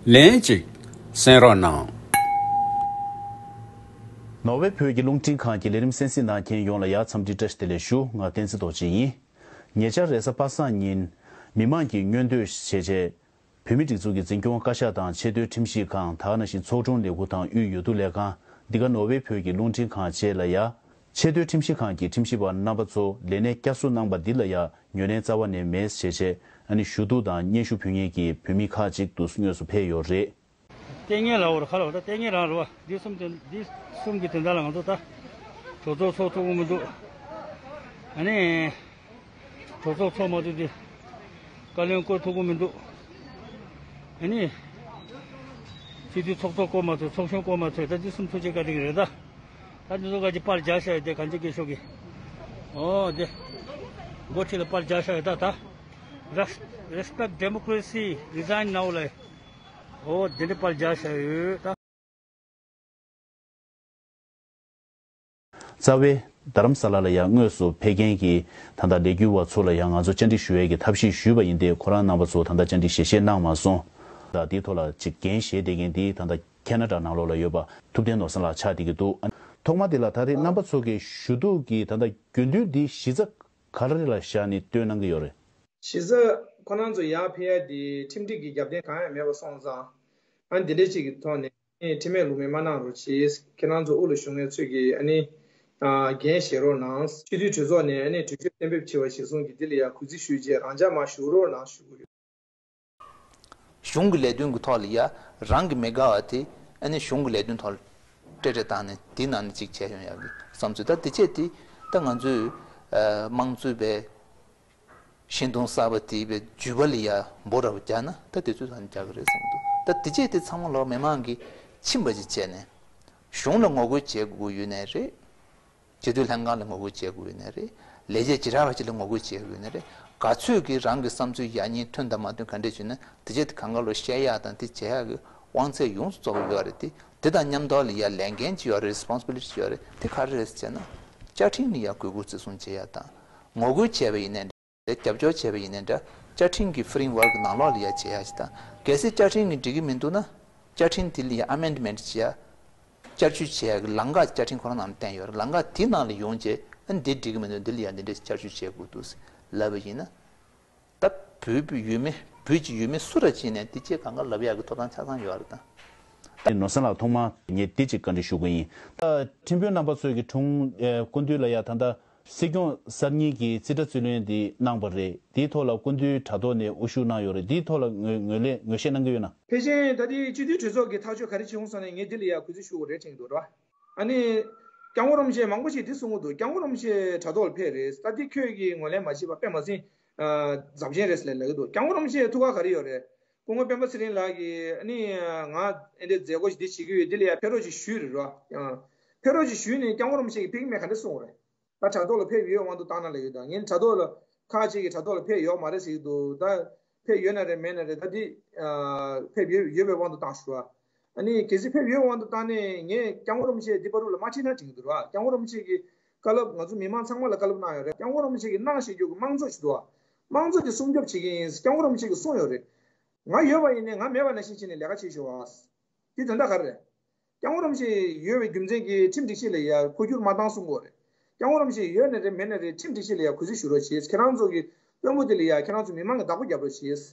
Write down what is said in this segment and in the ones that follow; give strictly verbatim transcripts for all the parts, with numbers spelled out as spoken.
ལན་གཅིག་གསན་རོགས་གནང་། ནོར་ཝེ་བོད་ཀྱི་རླུང་འཕྲིན་ཁང་གི་ལས་རིམ་གསན་གཟིགས་གནང་མཁན་ཡོངས་ལ་ཡང་འཚམས་འདྲི་བཀྲ་ཤིས་བདེ་ལེགས་ཞུ། ང་བསྟན་འཛིན་རྡོ་རྗེ་ཡིན། ཉེ་ཆར་རེས་གཟའ་པ་སངས་ཉིན། མི་མང་གི་མངོན་འདོད་བྱས་རྗེས། བོད་མིའི་སྒྲིག་འཛུགས་ཀྱི་འཛིན་སྐྱོང་བཀའ་ཤག་དང་ཆེས་མཐོའི་ཁྲིམས་ཞིབ་ཁང་། ད་ག་ནང་བཞིན་ཚོགས་དྲུང་ལས་ཁུངས་དང་དབུས་འོས་བསྡུ་ལས་ཁང་། འདི་ག་ནོར་ཝེ་བོད་ཀྱི་རླུང་འཕྲིན་ཁང་བཅས་ལ་ཡ། ཆེས་མཐོའི་ཁྲིམས་ཞིབ་ཁང་གི་ཁྲིམས་ཞིབ་པ་རྣམ་པ་ཚོ་ལས་གནས་བསྐྱར་གསོ་གནང་པ་འདི་ལ་ཡ་ངོས་ལེན་རྩ་བ་ནས་མེད་ཟེར་བྱས། ཨ་ནི་ཞུ་གཏུག་དང་སྙན་ཞུ་ཕུལ་མཁན་གྱི་བོད་མི་ཁག་ཅིག་ཏུ་དངོས་སུ་ཕེབས་ཡོད་རེད། ལྟས་ངན་ལ་འོར་ཁ་ལ་འོ་ད་ལྟས་ངན་རང་རེད་བ། འདི་གསུམ་དེ་འདི་གསུམ་གྱི་དོན་དག་ལ་ང་ཚོ་ད་གྲོས་ཚོགས་ཚོགས་ཐུབ་ཀྱི་མི་འདུག་ཨ་ནི། གྲོས་ཚོགས་ཚོགས་མ་ཐུབ་དུས་བཀའ་བློན་བསྐོ་ཐུབ་ཀྱི་མི་འདུག་ཨ་ནི། སྤྱི་འཐུས་ཚོགས་གཙོ་བསྐོ་མ་ཐུབ། ཚོགས་གཞོན་བསྐོ་མ་ཐུབ། ད་འདི་གསུམ་ཐུགས་རྗེ་བཀའ་དྲིན་རེད་ད། ད་འདི་ཚོ་ག་ཅིག་པར་རྒྱག་བཞག་ཡོད་དེ་གང་ཅི་སྐད་ཤོག་གི་ཨོ་དེ། འགོ་ཁྲིད་ལ་པར་རྒྱག་བཞག་ཡོད་ད་ད། Respect democracy, resign now ལ། ཨོ་དེ་འདྲ་པར་རྒྱག་བཞག་ཡོད་ད། རྩ་བའི་རྡ་རམ་ས་ལ་ལ་ཡང་དངོས་སུ་ཕེབས་མཁན་གྱི་ད་ལྟ་ལས་འགུལ་བ་ཚོ་ལ་ཡང་ང་ཚོ་བཅར་འདྲི་ཞུ་ཡས་ཀྱི་ཐབས་ཤེས་ཞུས་པ་ཡིན་ཏེ། ཁོ་རང་རྣམ་པ་ཚོ་ད་ལྟ་བཅར་འདྲི་ཞལ་བཞེས་གནང་མ་སོང་། ད་དེའི་ཐོག་ལ་ཅིག་འགན་བཞེས་བསྡད་མཁན་དེ་ད་ལྟ་ཁེ་ན་ཌ་ནང་ལོགས་ལ་ཡོད་པ་ཐུབ་བསྟན་ནོར་བཟང་ལགས་ཆགས་བསྡད་ཀྱི་འདུག་ཐོག་མ་དེ་ལ་ད་རེས་རྣམ་པ་ཚོ་གི་ཞུ་གཏུག་གི་ད་ལྟ་རྒྱུན་དུ་འདི་གཞི་རྩ་ག་རེ་ལ་བཞག་ནས་བཏོན་གནང་གི་ཡོད་རེད། གཞི་རྩ་ཁོ་རང་ཚོ་ཡར་ཕེབས་ཡ་དེ་ཁྲིམས་སྒྲིག་གི་རྒྱབ་རྟེན་གང་ཡང་མེད་པ་སོང་ཙང་། ཨ་འདི་འདྲ་ཅིག་གི་ཐོག་ནས་ཁྲིམས་མེད་ལུགས་མེད་མ་གནང་རོགས་གྱིས། ཁྱེད་རང་ཚོ་དབུ་ལ་བཞུགས་མཁན་ཚོས་ཀྱིས་ཨ་ནི་འགན་བཞེས་རོགས་གནང་། སྤྱི་འཐུས་གྲོས་ཚོགས་ནས་ཨ་ནི་གྲོས་ཆོད་གཏན་འབེབས་བྱས་པ་གཞིར་བཟུང་གིས་འདི་ལ་ཡ་གུས་བརྩི་ཞུས་རྗེས་རང་འཇགས་མར་བཞུགས་རོགས་གནང་ཞུ་གི་ཡོད། གཞུང་གི་ལས་དོན་གྱི་ཐོག་ལ་ཡ་རང་གི་མི་དགའ་བ་དེ་ཨ་ནི་གཞུང་གི་ལས་དོན་ཐོག་ལ་སྤྲད་སྤྲད་བཏང་ནས་དེའི་ནང་ནས་ཅིག་བྱས་ཡོང་ཡག་གི་བསམ་ཚུལ། ད་དེ་བྱས་དེ་ད་ང་ཚོས་དམངས་གཙོའི་བའི་ཤིང་སྡོང་གསར་པ་དེའི་བའི་བརྒྱུད་པ་ལ་ཡ་འབོ་ར་བ་རྒྱག་ན་ད་དེ་ཚོས་ད་ནི་རྒྱག་གི་རེད་བསམ་གི་འདུག་ད་དེ་བྱས་དེ་ཚང་མ་ལོག་མི་མང་གིས་ཕྱིན་པ་ཅིག་བྱས་ནས་གཞུང་ལ་ངོ་རྒོལ་བྱེད་དགོས་ཡོད་ནའི་རེད། སྤྱི་འཐུས་ལྷན་ཁང་ལ་ངོ་རྒོལ་བྱེད་དགོས་ཡོད་ནའི་རེད། ལས་བྱེད་བྱེ་བྲག་པ་ཅིག་ལ་ངོ་རྒོལ་བྱེད་དགོས་ཡོད་ནའི་རེད། ག་ཚོད་ཀྱིས་རང་གི་བསམ་ཚུལ་ཡག་ཉེས་མཐུན་དང་མ་མཐུན་ག་འདྲས་བྱུང་ན་དེ་བྱས་དེ་གང་ག་ལོ་བཤད་ཡག་དང་དེ་བྱེད་ཡག་གི་དབང་ཚད་ཡོངས་སུ་རྫོགས་པ་ཡོད་རེད་དེ། དེ་དང་མཉམ་དུ་ལ་ཡ་ལས་འགན་ཅིག་ཡོད་རེད། རེ་སི་པོན་སི་བི་ལི་ཊི་ཅིག་ཡོད་རེད། དེ་ག་རེ་རེད་ཟེར་ན། བཅའ་ཁྲིམས་ལ་ཡ་གུས་བཀུར་བརྩི་སྲུང་བྱེད་ཡག་དང་། ངོ་རྒོལ་བྱས་པ་ཡིན་ནའི་འདྲ། རྒྱབ་སྐྱོར་བྱས་པ་ཡིན་ནའི་འདྲ། བཅའ་ཁྲིམས་ཀྱི་ཕི་རེམ་ཝརཀ་ནང་ལོགས་ལ་ཡ་བྱེད་ཡག་ཅིག་དང་། གལ་སྲིད་བཅའ་ཁྲིམས་ཀྱིས་འགྲིག་གི་མི་འདུག་ན། བཅའ་ཁྲིམས་དེ་ལ་ཡ་ཨ་མེན་ཌི་མེན་ཊི་བྱེད་ཡག་བསྐྱར་བཅོས་བྱེད་ཡག་གི་ལམ་ཁ་བཅའ་ཁྲིམས་ཁོ་རང་ནང་ལ་བསྟན་ཡོད་རེད། ལམ་ཁ་དེ་ནང་ལ་ཡོང་རྗེས་ཨ་ནི་འདི་འགྲིག་གི་མི་འདུག་འདི་ལ་ཡ་འདི་འདྲས་བསྐྱར་བཅོས་བྱེད་དགོས་འདུག་ལབ་པ་ཡིན་ན། ད་བོད་ཡུལ་མི་བོད་ཀྱི་ཡུལ་མི་སུ་ར་ཕྱིན་ནས་འདི་སྐད་གང་ག་ལབ་ཡག་གི་ཐོབ་ཐང་ཆ་ཚང་ཡོད་རེད་ད། ནོར་བཟང་ལགས་ཐོག་མར་ངས་འདི་གཅིག་བཀའ་འདྲི་ཞུ་གི་ཡིན། ད་ཁྲིམས་དཔོན་རྣམ་པ་ཚོས་ཀྱི་དྲུང་ཨེ་སྐུ་མདུན་ལ་ཡ་ད་ལྟ་སྲིད་སྐྱོང་གསར་རྙིང་གི་རྩིས་ཁྲ་རྩིས་ལེན་འདི་གནང་པ་རེད། དེའི་ཐོག་ལ་སྐུ་མདུན་དྲ་ཐོག་ནས་དབུ་བཞུགས་གནང་ཡོད་རེད། དེའི་ཐོག་ལ་ངོས་ངོས་ལེན་ངོས་བཞེས་གནང་གི་ཡོད་ན། ཕལ་ཆེར་ད་ལྟའི་སྤྱི་འཐུས་གྲོས་ཚོགས་ཀྱི་ཐག་གཅོད་ག་རེ་བྱུང་སོང་ནས་ངས་འདི་ལ་ཡ་གུས་བརྩི་ཞུ་དགོས་རེད་དྲན་གྱི་འདུག་ར། ཨ་ནི། སྐྱབས་མགོན་རིན་པོ་ཆེ་མང་པོ་ཞིག་འདི་གསུང་གི་འདུག་སྐྱབས་མགོན་རིན་པོ་ཆེ་དྲ་ཐོག་ལ་ཕེབས་རེད། ད་འདི་ཁྱོད་ཀྱིས་ངོས་ལེན་མ་བྱས་པ་དཔེ་མ་སྲིད། ཨ་རྫབ་ཆེན་རེད་ཟེར་ལབ་ཀྱི་འདུག་སྐྱབས་མགོན་རིན་པོ་ཆེ་ཐུགས་ཁག་ག་རེ་ཡོད་རེད། སྐུ་ངོ་སྤེན་པ་ཚེ་རིང་ལགས་ཀྱིས་ཨ་ནི་ང་ཨེ་འདྲའི་མཛད་སྒོ་ཞིག་འདི་བྱེད་ཀྱི་ཡོད། འདི་ལ་ཡ་ཕེབས་རོགས་ཅིག་ཞུས་རེད་རོ། ཨ་ཕེབས་རོགས་ཅིག་ཞུས་ནས་སྐྱབས་མགོན་རིན་པོ་ཆེ་གིས་ཕེབས་ཀྱི་མེད་ག་འདྲ་གསུངས་རེད། ད་དྲ་ཐོག་ལ་ཕེབས་ཡོད་དབང་དུ་བཏང་ན་ལབ་ཡོད། ད་ངས་དྲ་ཐོག་ལ་ཁག་ཅིག་གིས་དྲ་ཐོག་ལ་ཕེབས་ཡོད་མ་རེད་ཟེར་གྱི་འདུག་ད་ཕེབས་ཡོད་ན་རེད་མེད་ན་རེད། ད་འདི་ཨ་ཕེབས་ཡོད་ཡོད་པའི་དབང་དུ་བཏང་ཞུ་བ། ཨ་ནི་གལ་སྲིད་ཕེབས་ཡོད་དབང་དུ་བཏང་ནས་ངས་སྐྱབས་མགོན་རིན་པོ་ཆེ་འདི་བར་དུ་ལ་མ་ཁྲིད་ན་དྲན་གྱི་འདུག་ར། སྐྱབས་མགོན་རིན་པོ་ཆེ་གིས་བཀའ་སློབ་ང་ཚོ་མི་མང་ཚང་མ་ལ་བཀའ་སློབ་གནང་ཡོད་རེད། སྐྱབས་མགོན་རིན་པོ་ཆེ་གིས་གནང་བཞིན་རྒྱུ་གི་དམངས་གཙོ་ཞིག་འདུག་བ། དམངས་གཙོ་དེ་སྲུང་སྐྱོབ་བྱེད་ཀྱི་ཡིན་སྐྱབས་མགོན་རིན་པོ་ཆེ་གིས་གསུངས་ཡོད་རེད། ང་ཡོད་པ་ཡིན་ནའི་ང་མེད་པ་ནང་བཞིན་བྱས་ནས་ལས་ཀ་བྱེད་ཤོག་ཨ། དེ་དོན་དག་ག་རེ་རེད། སྐྱབས་མགོན་རིན་པོ་ཆེ་ཡོད་པའི་རྒྱུ་མཚན་གྱིས་ཁྲིམས་སྒྲིག་གཞི་ལ་ཡ་འཕོ་འགྱུར་མ་བཏང་གསུང་གི་ཡོད་རེད། སྐྱབས་མགོན་རིན་པོ་ཆེ་ཡོད་ནའི་རེད་མེད་ནའི་རེད་ཁྲིམས་སྒྲིག་གཞི་ལ་ཡ་གུས་བརྩི་ཞུ་རོགས་བྱེད། ཁྱེད་རང་ཚོ་གི་དཔོན་པོ་དེ་ལ་ཡ་ཁྱེད་རང་ཚོ་མི་མང་གི་བདག་པོ་རྒྱབ་རོགས་བྱེད།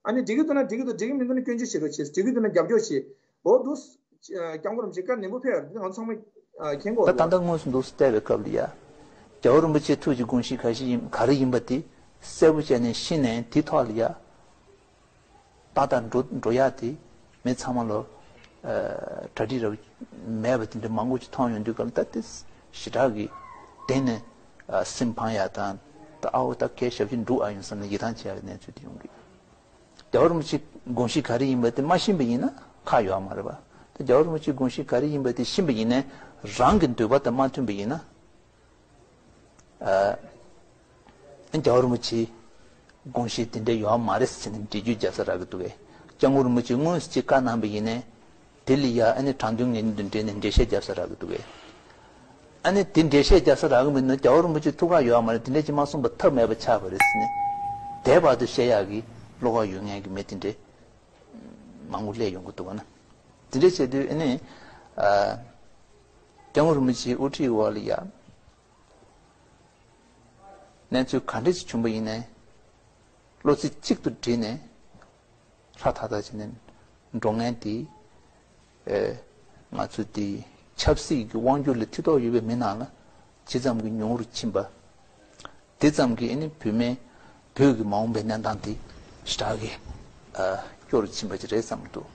ཨ་ནི་འགྲིག་གི་འདུག་ན་འགྲིག་གི་འདུག་འགྲིག་གི་མི་འདུག་ན་སྐྱོན་བརྗོད་བྱེད་རོགས་བྱེད། འགྲིག་གི་འདུག་ན་རྒྱབ་སྐྱོར་བྱེད། འོ་འདུག་སྐྱབས་མགོན་རིན་པོ་ཆེ་བཀའ་ནན་པོ་ཕེབས་ཡོད་རེད། འདི་ང་ཚོ་ཚང་མ་མཁྱེན་གྱི་ཡོད་ད་རེད་ད་བ། ལྟ་དངོས་སུ་འདུག་སེ་བལྟས་པའི་སྐབས་ལ་ཡ། རྒྱལ་བ་རིན་པོ་ཆེ་ཐུགས་ཀྱི་དགོངས་གཞི་ག་ཞིག་ཡིན་ག་རེ་ཡིན་པ་དེ་གསལ་པོ་བྱས་ནས་ཤེས་ནས་དེ་ཐོག་ལ་ཡ། ཏག་ཏག་འགྲོ་འགྲོ་ཡག་དེ་མི་ཚང་མ་ལོ། ཨ་གྲ་སྒྲིག་རབ་མེད་པ་དེ་འདྲ་མང་པོ་ཅིག་མཐོང་ཡོང་དུས་སྐབས་ལ་ད་དེ་ཞེ་དྲག་གི་གདེང་ནས་ཨ་སེམས་ཕངས་ཡག་དང་ད་ཨ་འོ་ད་གལ་ཞབས་ཕྱི་འགྲུབ་ཨ་ཡོང་བསམ་ནས་ཡིད་ཐང་ཆད་ཡག་གི་གནས་ཚུལ་དེ་ཡོང་གི། རྒྱལ་བ་རིན་པོ་ཆེ་དགོངས་གཞི་ག་རེ་ཡིན་པ་དེ་མ་ཤེས་པ་ཡིན་ན་ཁག་ཡོད་མ་རེད་པ། ད་རྒྱལ་བ་རིན་པོ་ཆེ་དགོངས་གཞི་ག་རེ་ཡིན་པ་དེ་ཤེས་པ་ཡིན་ནའི་རང་གི་འདོད་པ་དང་མ་མཐུན་པ་ཡིན་ན། ཨ། རྒྱལ་བ་རིན་པོ་ཆེའི་དགོངས་གཞི་དེ་འདྲ་ཡོད་མ་རེད་ཟེར་ནས་འགྲེལ་བརྗོད་རྒྱབ་ས་རག་གི་འདུག་གས། སྐྱབས་མགོན་རིན་པོ་ཆེས་དངོས་སུ་ཅིག་བཀའ་གནང་པ་ཡིན་ནའི། དེ་ལ་ཡ་ཨ་ནི་དྲང་དོན་ངེས་དོན་དུ་འབྲེལ་ནས་འགྲེལ་བཤད་རྒྱབ་ས་རག་གི་འདུག་གས། ཨ་ནི་དེ་འགྲེལ་བཤད་རྒྱབ་ས་རག་གི་མི་འདུག་རྒྱལ་བ་རིན་པོ་ཆེ་ཐུགས་ཁག་ཡོད་མ་རེད། དེ་འདྲ་ཅིག་མ་གསུངས་པ་ཐབས་མེད་པ་ཆགས་པ་རེད་ཟེར་ནས། དེ་བར་དུ་བཤད་ཡག་གི་བློ་ཁོག་ཡོད་མཁན་གྱི་མི་དེ་འདྲས། མང་པོ་སླེབས་ཡོང་གི་འདུག་བ་ན། དེ་འདྲ་བྱས་དུས་ཨ་ནི་ཨ། སྐྱབས་མགོན་རིན་པོ་ཆེའི་དབུ་ཁྲིད་འོག་ལ་ཡ་གནས་ཚུལ་ག་འདྲ་ཞིག་བྱུང་བ་ཡིན་ནའི་བློ་རྩེ་གཅིག་ཏུ་བསྒྲིལ་ནས་ཧྲ་ཐག་ཐག་བྱས་ནས་འགྲོ་མཁན་དེ། ཨེ། ང་ཚོ་དེ་ཆབ་སྲིད་ཀྱི་དབང་སྒྱུར་ལ་མཐིལ་རྟོགས་ཡོད་པའི་མི་ནང་ལ་ཇི་ཙམ་གྱི་ཉུང་རུ་ཕྱིན་པ། དེ་ཙམ་གྱིས་ཨ་ནི་བོད་མི་བོད་ཀྱི་མ་འོངས་པའི་གནས་སྟངས་དེ་ཞེ་དྲག་གི་ཨ། སྐྱོ་རུ་ཕྱིན་པ་ཅིག་རེད་བསམ་གྱི་འདུག